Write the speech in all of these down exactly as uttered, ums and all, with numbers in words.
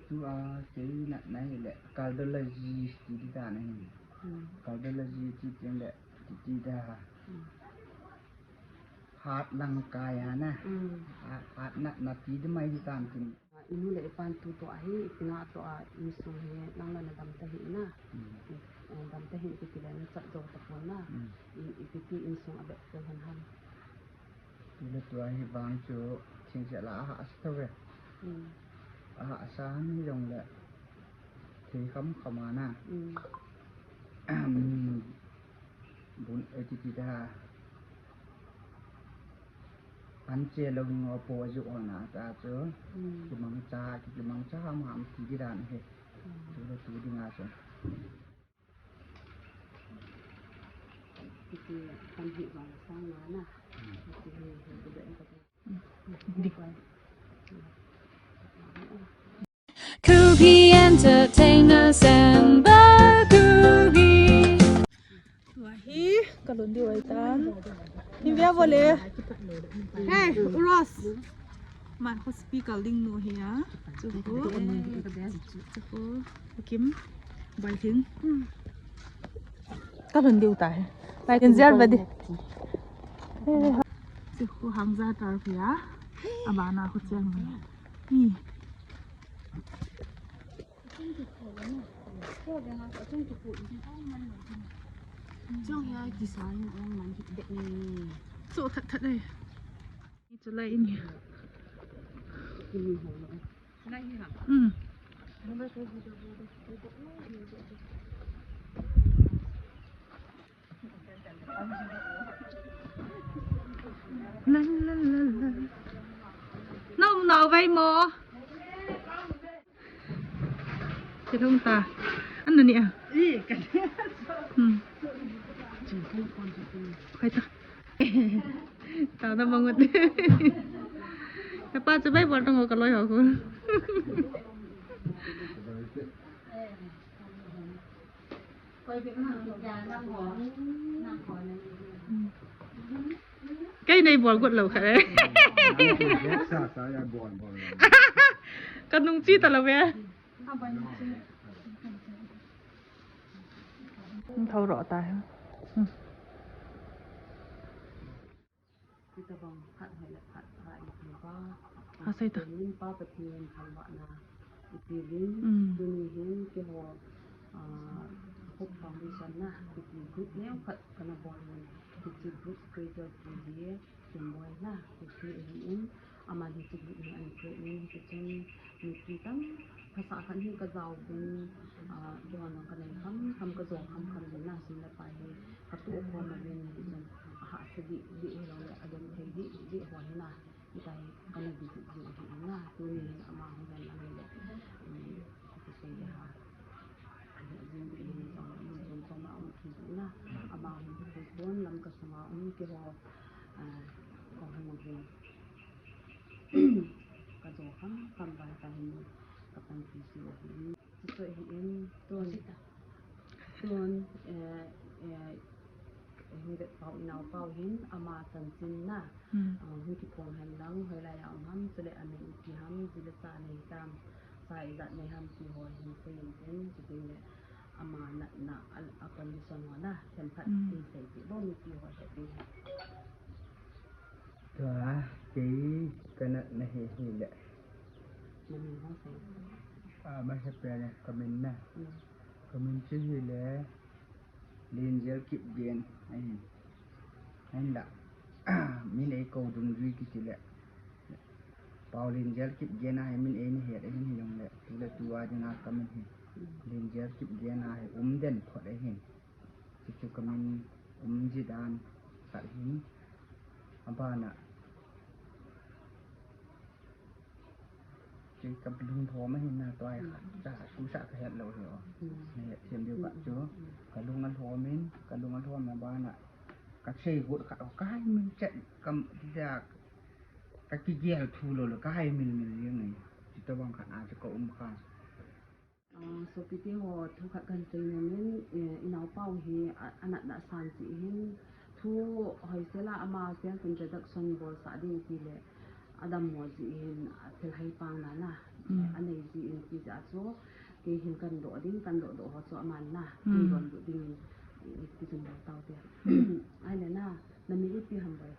Tua kei natna hi le cardiology ti di dan ahi. Hmm. Cardiology ti teng le ti ti da. Hmm. Heart lang kai a na. Hmm. Heart, heart natna ti di mai hi tam tin. Inu le ipan tu to ahi, ipi na to a insung hi nang la na dam ta hi na. Hmm. Eh, dam ta hi ti ti le na chat jo ta pon na. Hmm. I, ipi ti insung a bet ko han han. Tule tua hi vang chu thingse la a hahsa thou ve. Hmm. A hahsa ni jong le thei kham kham a na. Hmm. Bun e ti ti da. An che lo ngo po ju ona ta chu. Hmm. Kimangcha, kimangcha ham ham ti di dan he. Hmm. Tule tu ding a chu. Kuki Entertainers and the Kuki. Tua hi, ka lhun diu ahi tan. Hin via vole. Hey, Uros. Man ho speaker ding nu hi a. Chu ho. Chu ho. Kim. Bai thing. Ka lhun diu ta hi. Bai thing zel ba di. Chu ho hang ja tar hi a. Abana ho chang. Ni. Chung hi a kisa in ong man hi dek ni. Chu that that e. Chu lai in hi. Lai hi ha. Hmm. La, la, la, la. Nau, nau vai mo. Ti lhung ta. An na ni a. Hmm. Khai ta. Ta na mangut. Ka pa chu bai bol tang ka loi ho ko. Kei nei bol got lou khat e. Sa, sa, ya bol, bol, bol. Ka nung chi ta lou ve. Thou ro ta. Hmm. Kitobang phat hoi le phat pha i pi pa. Ha, sei ta. Pathen in, Pa Pathen thangvahna i pe uvin. Mm. Tuni hin keiho, ah, Hope Foundation na kiti group neo khat kana bol in. Kiti group creator pu hi Kimboi na kiti ahi in. Aman hiche group hi ana create in, hiche chun mipi tam Phasah khat hi ka jao uvin, ah, keiho jong ka nei kham kham, ka jo kham kham uvin na, sum le pai hi ka toh khom uvin, hichun ahahsa deh deh hilou le, agenthei deh deh ho hi na, hitia hi kana visit jiu ahi na, tuni hin ama hung hen lang hile, um, ka sei le ha, ajing deh hin jong le, mun jong chom a um thei deh na, ama hung hi pon Lamka sunga um keiho, ah, ka hung uvin. Ka jo kham kham vai ta hin ka panpi jiu ahi. Chuchu ahi in tun, tun, eh, eh, eh, hi vet pau, i nao pau hin ama chanchin na, hmm, ah, hung kiphong hen lang, hoilai a um ham, chule amin ipi ham, ji le cha nei tam, cha ijat nei ham ti ho hin sei in tin, chuteng le ama natna a, a condition ho na, themkhat, hmm, in sei ti bou mipi ho het ding hi. Tua, kei ka natna hi hile. Na min ho sei. Ah, masa pen le ka min na. Mm. Ka min chu hile, Lenjel Kipgen ahi. Ahinla, min ei kou dungjui kiti le, Pau Lenjel Kipgen ahi, min ei na het ahin hijongle, tule tua dinga ka min hi. Mm. Lenjel Kipgen ahi, Umden phot ahin. Chuchu ka min um ji dan khat hin, abana, chu ka lung lhom ahin na, tua hi khat cha susah ka het lou hi o. Hmm. Na het them diu khat chu, hmm, ka lung alhom in, ka lung alhom na bana, ka sei got khat o, ka haimil chet, ka, ja, ka kigel thu lou le, ka haimil mil jeng e. Chutobang khat a chu ka um kha. Ah, sopite ho, thu khat kahin sei nom in, eh, i naopa u hi, a, anatna asan jeh hin, thu hoisel a ama self introduction bolsah ding tile, adammo jeh hin, athil hai pang na na, Hmm. Anei ji in ti ja chu, kei hin kan doh ding, kan doh doh ho chu aman na, hmm, kin donbut ding in, eh, kijummo taute. Hmm. Ahile na, na min ipi ham boi?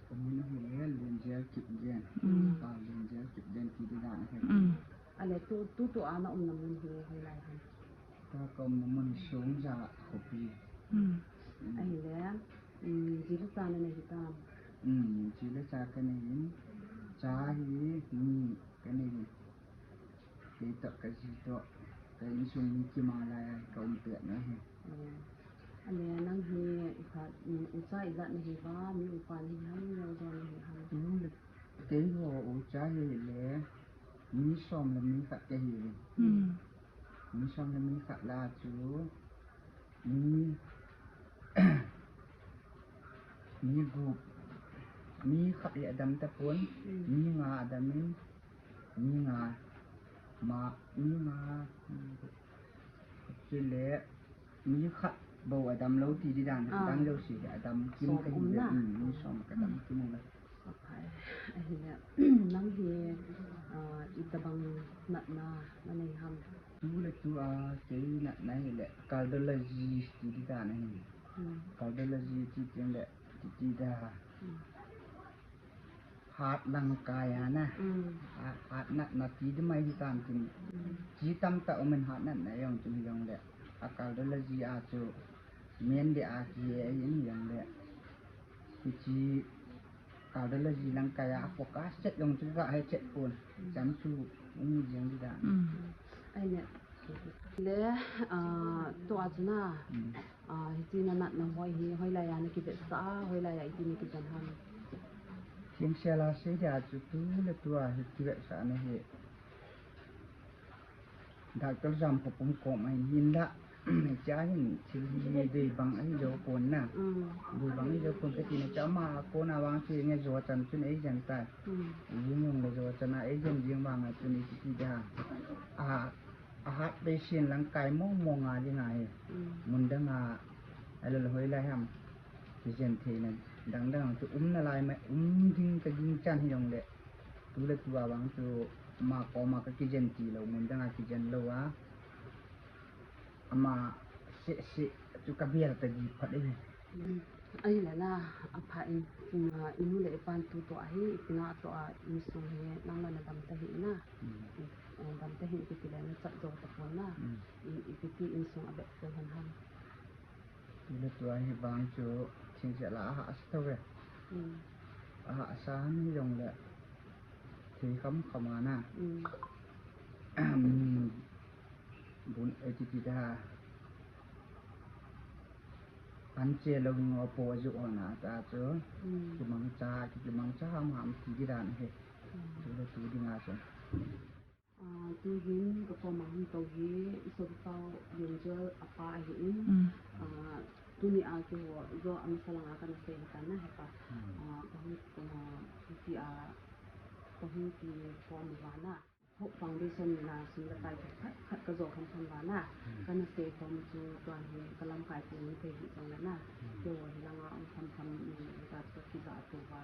Ka min ahile Lenjel Kipgen. Hmm. Pa Lenjel Kipgen ti ding dan ahi. Hmm. Ahile tu, tutua na umna mun hi hoilai ham? Tua ka umna mun Songja khopi. Hmm. Hmm. Ahile, um, ji le cha nanei hitam? Um, ji le cha kanei in, cha hi ni kanei in. Kei toh, ka ji toh, ka insung mi kima lai a ka um pet na hi. Hmm. Ahile nang hi, ikhat, um, ucha ijat nahi uva, mi upa nahi ham, mi ujo nahi ham? Tu le, keiho ucha hile, mi som le mi khat kahi uve. Hmm. Mi som le mi khat lah chu, mi, mi gup, mi khat hi adam tapon, hmm, mi nga adam in, mi nga, ma, mi nga, chule, mi khat bou adam lou ti ding dan, ah, adang jouse hi adam kim kahi uve, um, mi som ka adam kim uve. Aphai. Ahile, nang hi, ah, itobang natna nanei ham? Tu le tua kei natna hile cardiology ti ding dan ahi. Hmm. Cardiology ti teng le ti ti da. Hmm. Heart lang kai a na. Hmm. Heart, heart natna ti ding mai hitam tin. Hmm. Ji tamtah um in heart natna jong chu hijongle, a cardiology a chu main ding a kihe ahin jongle, hiche cardiology lang kai a focus chet jong chu kahe chet pon. Hmm. Chan chu um jeng ding dan. Hmm. Ahile, le, ah, tua chu na, hmm, ah, hiche na natna hoi hi hoilai a na kivetsah a, hoilai a iti na kijen ham? Thingsel a sei ding a chu tu le tua hi kivetsahna hi Doctor Jamkhopum kom a hin, hinla, hichea hin thil hi dei bang ahi jou pon na. Hmm. Dei bang ahi jou pon kati na, hichea ama kona vang chu nge jo chan chun eijen tai. Hmm. Jing jong le jo chan a eijen jing vang a chun iti ti ding ham? A, a heart patient lang kai mong mong a ding ahi. Hmm. Mun dang a, ahilou le hoilai ham, kijen theina dang dang chu um nalai mai, um ding ka ginchat hijongle, tu le tua vang chu ama koma ka kijen ti lou, mun dang a kijen lou a, ama seh seh chu ka bel ta ji phat ahi. Ahile na, apha in, um, inu le ipan tutua hi, ipi natoh a insung hi nang la na dam tahih na. Hmm. I, eh, dam tahih kiti le na chat jou tapon na. Hmm. I, ipi ti insung a bep koi hon ham? Tu le tua hi vang chu thingsel a ahahsa thou ve. Hmm. Ahahsa hijongle thei kham kham a na. Hmm. Bun iti ti da. An che lou ngo po ju ona ta chu. Hmm. Kimangcha, kimangcha ham ham ti ding dan ahi. Hmm. Tu le tu ding a chu. Ah, tuhin ka koma hung tou hi, i sopipau Lenjel apa ahin. Mm. Ah, tuni a keiho jo amasa langa kana sei hitan na hepa. Mm. Ah, ka hung, ah, hiti a, ka hung kikhom uva na. Hope Foundation in a sum le pai khat khat ka jo kham kham uva na. Mm. Kana sei khom chu tua hi ka lamkai pu ni thei hi jong le na. Mm. Keiho hi langa um kham kham ni ta chu ka kija tou uva.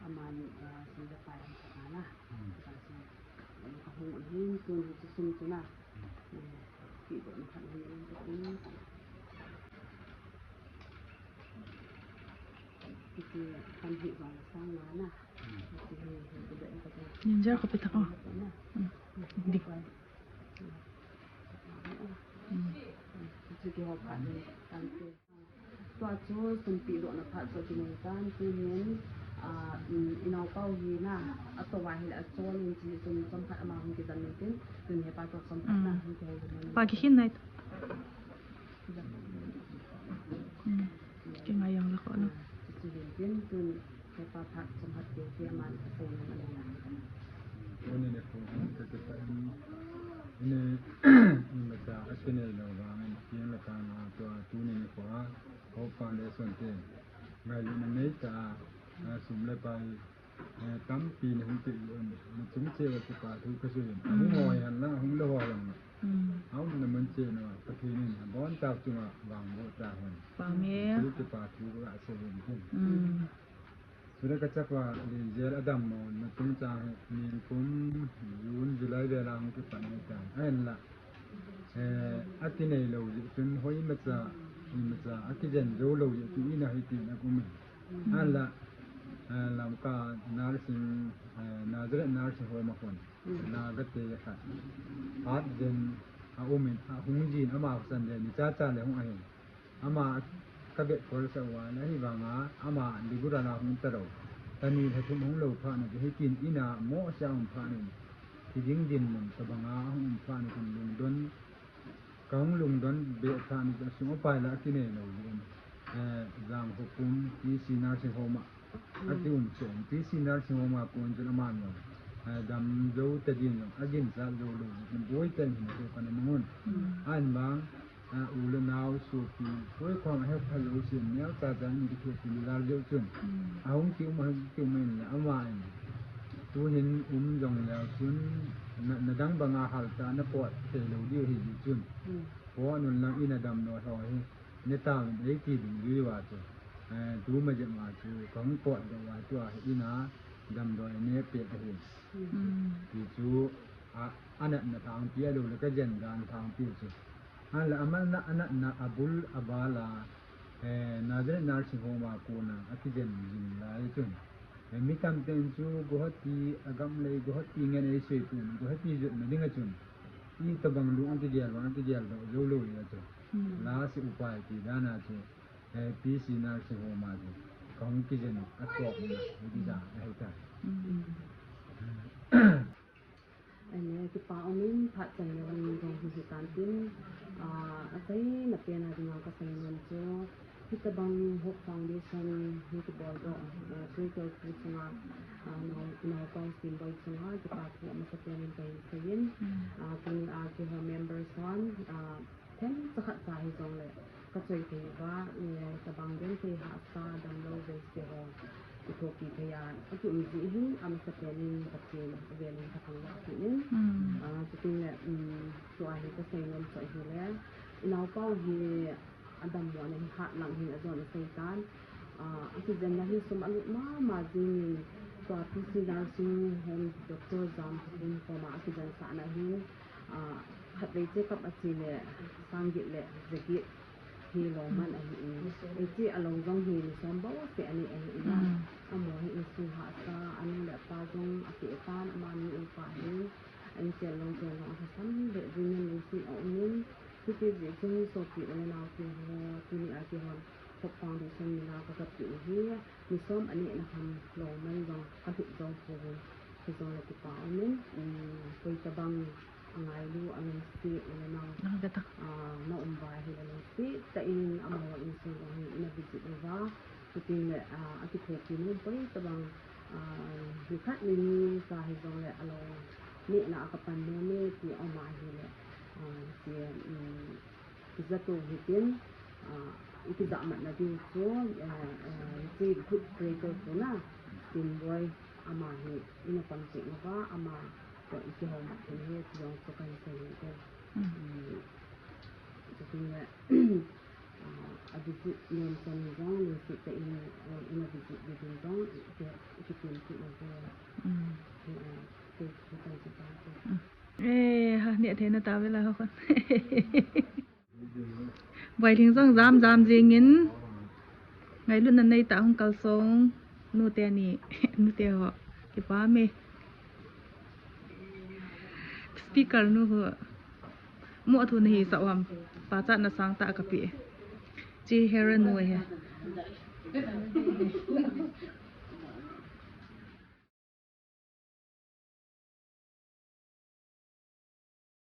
Aman, ah, sum le pai um khat na na. Mm. Ka sei. Ka hung un hin tun hiche sum chu na. Hmm. Ti dohna khat hin in ka tin. Hiche kan hi jong sang na na. Hmm. Hiche hi, hi ti doh in ka tin. Lenjel khopi tah o. Na. Hmm. Dik. Hmm. Hmm. Hiche kihou phat in kan ti. Tua chu sumpi dohna phat chu kinei tan, tuhin, ah, um, i naopau hi na, a tou a hile a chol in chi chun chomkhat ama hung kijan in tin, tun hepa chu chomkhat na, mm, hung kihou in. Pa kikhin nai. Mm. Kingai jong le ko na. Ah, chu hin tin, tun hepa phat chomkhat kei kei aman asei in ana. Tuni nikho hin ka kipah in, ini, imacha a kinei lou vangin, tin la ka ma tua tuni nikho a, Hope Foundation te, ngailutna neitah a, a, sum le pai, eh, tampi na hung peh un, nachung cheh uva kipa thu kasei in. Mm. Ahung hoi hen lang, ahung lou hoi hen lang. Mm. Aumna mun cheh uva, Pathen in abonchau chunga vangboh tahen. Amen. Chu kipa thu kasei in. Mm. Ka chapa Lenjel adam mo na tung chang hi, nikum June, July vel a hung kipan ahitan. Ahinla, eh, akinei lou jeh chun hoimacha, hoimacha akijen jou lou jeh chun ina hitin aum in. Ahinla, eh, Lamka nursing, eh, Nazareth Nursing Home a kon. Naga te khat. Hat jen aum in, ahung jin ama chan le ni chacha le hung ahin. Ama ka vet kol sa uva le, ahivanga ama Dibru a hung talou. Tani le thum hung lou phat na, hitin ina mo sa um phat na. Thi ding dinmun tabanga hung um phat na, kon lungdon. Kahung lungdon be phat ni chu asung apai la akinei lou jeh in, eh, Jangkhopum P C Nursing Home a, ati um chu, P C Nursing Home a kon chun aman jong, eh, damlou ta din jong, aginchat jou lou jeh in, boi tah in hin chu kana mang un. Ahin vang, eh, u le nao sopi, koi khom ahet pha lou sin, neocha cha in kithopi lal jeh chun. Ahung kium, ahung kium in le, ama in. Tuhin um jong leu chun, na, nadang banga hal ta, na pot thei lou diu ahi jeh chun. Pot un lang ina damlou ho hi, ne tauvin eiti ding diu a chu. Eh, tuma jep ma chu, kahung pot doh uva tua hi ina damlou ne pet ahi. Ti chu, a, anatna thangpi alou le kajen dan thangpi chu. Ahinla amanna, anatna abul abal a, eh, Nazareth Nursing Home a kona akijen jing lai chun. Eh, mi tamten chu Guwahati, agam lei Guwahati ngen eisei pon, Guwahati jotna dinga chun. Itobang lung akigel vang, akigel doh jou lou le chu. Last upai ti dan a chu, eh, P C Nursing Home a chu kahung kijen u atopna, hiti dan ahitai. Ahin, kipa umin, phat chan le vang jong hi hitan tin, ah, achaina pen a dinga kasei nom chu, hitabang Hope Foundation hi kibol doh, ah, Twitter pu chunga, ah, nao, naopa Simboi chunga, kipa thu amasapen in kahin seiyin, ah, tuni a kihou members hon, ah, Themcha khatcha hijongle, kachoi thei uva, eh, tabang genthei hahsa damlou jouse ho kithopi thei a, akium jeh hin, amasapen in Pathen avel in kathangvah kit in. Ah, chuteng le, um, tua hi kasei nom chu ahile, inaopa u hi adammo na hi hat lang hin ajon asei tan. Ah, akijenna hi sum alut mama jingin, tua P C Nursing Home Doctor Jangkhopum koma akijensahna hin, ah, khatvei check up ache le sang get le ja get hi lou man ahi in. Hiche alou jong hi ni som bou seh anei ahi in. Amaho hi insung hahsa, anu le apa jong apeh tan, ama mi upa hi a-in chel lou jong jong alhasam lheh jingin lungset aum in. Hiti jeh chun sopi u le nao teho, tuni a kihou Hope Foundation min a kakap kit u hi, ni som anehna ham lou man jong kalhup jou pouvin, hijongle kipa umin, um, koi tabang angailu, alungset u le nao, ah, na um uva ahile lungset tah in amaho insung jong hi ina visit uva, chuteng le, ah, akithopi nom koi tabang, ah, nikhat nini cha hijongle alou nehna a kapan nom e ti aum ahile, ah, hiche, um, Kijat u hitin, ah, ikijah matna diu chu, ah, ah, hiche good breaker kona, Simboi ama hi ina pang cheh uva, ama toh ikihou mat thei hi, ti jong chu kahin sei u hite. Um, chuteng le, ah, a visit nom chan jong, lungset tah in, ah, ina visit ding jong, i, i, ikitem kit u hite. Hi, ah, kei, kei, kei, kei, kei. Eh, ha, neh theina tah vela ho khun. Vailhing jong jam jam jingin. Ngailutna neitah hung kalsong. Nute ni, nute ho. Kipa me. Speaker nu ho. Mo athu nahi sa uvam. Pachatna sangtah kapeh. Chi Hera nu he.